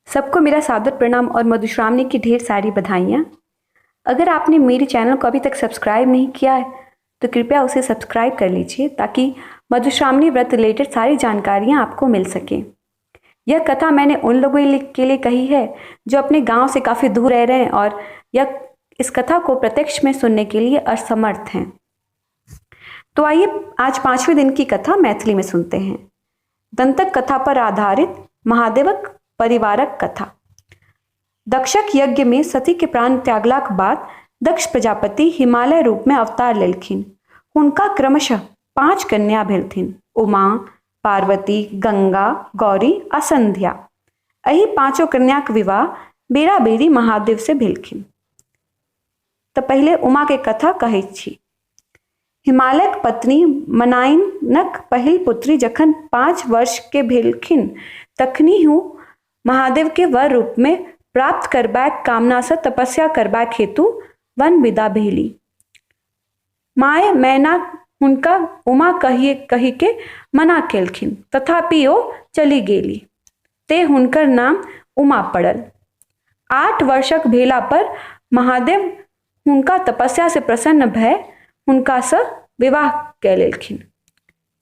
सबको मेरा सादर प्रणाम और मधुश्रावणी की ढेर सारी बधाइयाँ। अगर आपने मेरे चैनल को अभी तक सब्सक्राइब नहीं किया है तो कृपया उसे सब्सक्राइब कर लीजिए ताकि मधुश्रावणी व्रत रिलेटेड सारी जानकारियाँ आपको मिल सकें। यह कथा मैंने उन लोगों के लिए कही है जो अपने गांव से काफ़ी दूर रह रहे हैं और यह इस कथा को प्रत्यक्ष में सुनने के लिए असमर्थ हैं। तो आइए आज पाँचवें दिन की कथा मैथिली में सुनते हैं। दंतक कथा पर आधारित महादेवक परिवारक कथा। दक्षक यज्ञ में सती के प्राण त्यागलाक बाद दक्ष प्रजापति हिमालय रूप में अवतार लेलखिन। हुनका क्रमशः 5 कन्या भेलथिन, उमा, पार्वती, गंगा, गौरी आ संध्या। एहि पांचों कन्याक विवाह बेरा बेरी महादेव से भेलखिन। तऽ पहिले उमा के कथा कहै छी। हिमालयक पत्नी मनाइनक पहिल पुत्री जखन 5 वर्ष के भेलखिन तखनहि महादेव के वर रूप में प्राप्त करबाक कामना सँ तपस्या करबाक हेतु वन विदा भेली। माय मैना हुनका उमा कहि के मना केलखिन, तथापि ओ चलि गेली, ते हुनकर नाम उमा पड़ल। 8 वर्षक भेला पर महादेव हुनका तपस्या से प्रसन्न भए हुनका सँ विवाह कय लेलखिन।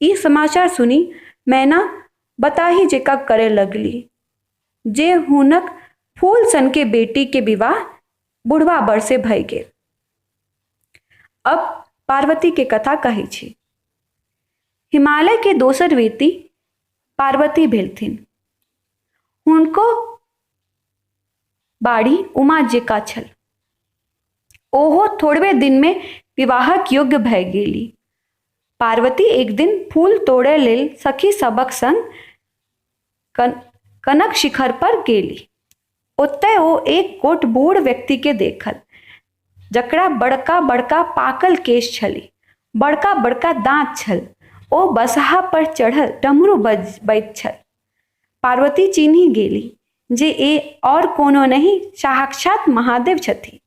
ई समाचार सुनि मैना बताही जेका करय लगली जे हुनक फूल सन के बेटी के विवाह बुढ़वा बर से भए गेल। अब पार्वती के कथा कहै छी। हिमालय के दोसर बेटी पार्वती भेलथिन। हुनको बाड़ी उमा जेका छल। ओहो थोड़बे दिन में विवाहक योग्य भए गेली। पार्वती एक दिन फूल तोड़य लेल सखी सबक संग कनक शिखर पर गेली। ओतय ओ एक गोट बूढ़ व्यक्ति के देखल, जकरा बड़का बड़का पाकल केश छली, बड़का बड़का दाँत छल। ओ बसहा पर चढ़ल डमरू बजबैत छल। पार्वती चिन्हि गेली जे ए और कोनो नहि साक्षात महादेव छथि।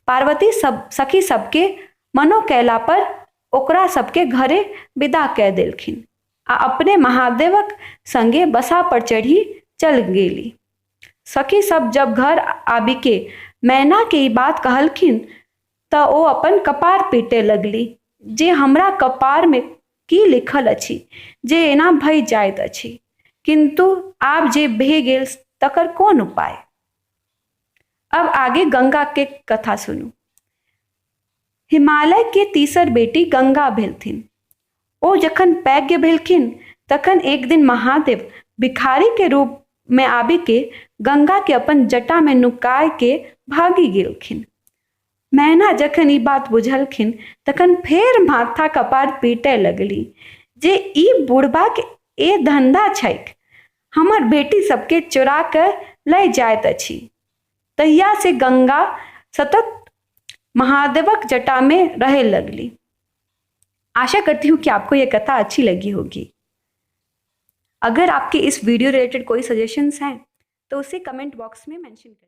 पार्वती सब सखी सबके मनो कयला पर ओकरा सबके घरे विदा कय देलखिन आ अपने महादेवक संगे बसा पर चढ़ी चल गेली। सखी सब जब घर आबि के मैना के ई बात कहलखिन तऽ ओ अपन कपार पीटय लगली जे हमरा कपार में की लिखल अछि जे एना भए जाइत अछि, किन्तु आब जे भए गेल तकर कोन उपाय। अब आगे गंगा के कथा सुनू। हिमालय के तीसर बेटी गंगा भेलथिन। ओ जखन पैघ भेलखिन तखन एक दिन महादेव भिखारी के रूप में आबि के गंगा के अपन जटा में नुकाय के भागी गेलखिन। मैना जखन ई बात बुझलखिन तखन फेर माथा कपार पीटय लगली जे ई बुढ़बा के ए धंधा छैक, हमर बेटी सबके चोरा के लय जाइत अछि। तहिया से गंगा सतत महादेवक जटा में रहे लगली। आशा करती हूँ कि आपको यह कथा अच्छी लगी होगी। अगर आपके इस वीडियो रिलेटेड कोई सजेशंस हैं तो उसे कमेंट बॉक्स में मेंशन करें।